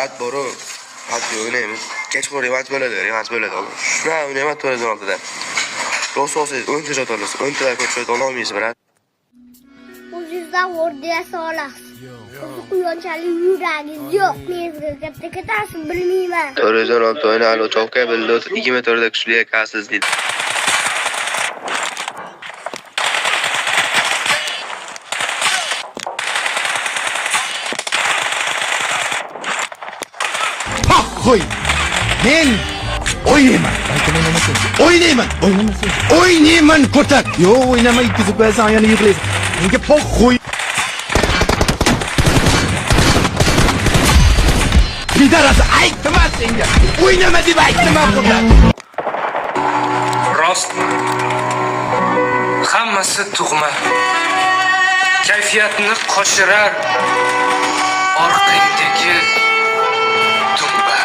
At boru, PUBG o'ynaymiz. Kechqurun revansh bo'ladi, revansh bo'ladi oğlum. Shunaqa o'ynayman 416da. Rosa olsangiz 10 ta shot olasiz, 10 tadan ko'p shot ololmaysiz, брат. O'zingizdan o'rdiya olasiz. O'zi quyonchalik yuragingiz yo'q. Mezgil katta ketasiz, bilmayman. 416 o'yna, alo, chovka bildi, 24 da kuchli ekasiz deydi. Похуй! Men o'ynayman. Balkim o'ynamasam. O'ynayman. O'ynamasam. O'ynayman, ko'tak. Yo'q, o'ynamay yetkazib qo'yasan, yana yig'laysan. Menga похуй. Пидарас, aytdim senga. O'ynama deb aytdim, ko'tak. Rostmi? Hammasi tug'ma. Kayfiyatni qoshirar orqangdagi dumba.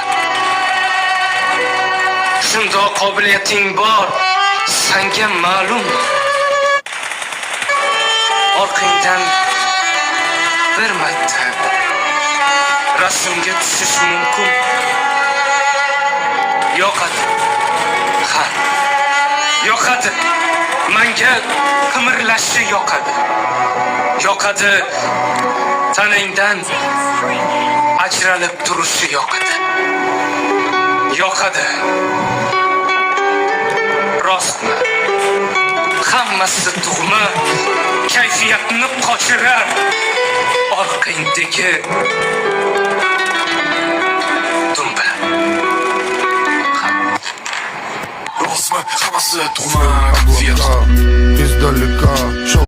Shundoq qobiliyating bor, sanga ma'lum. Orqangdan bir marta rasmga tushish mumkin. Yoqadi. Ha. Yoqadi. Manga qimirlashi yoqadi. Yoqadi. Tanangdan ajralib turishi yoqadi. Yoqadi. Rostmi? Hammasi tug'ma, kayfiyatni qochirar. Orqangdagi dumba. Rostmi, hammasi tug'ma. Издалека.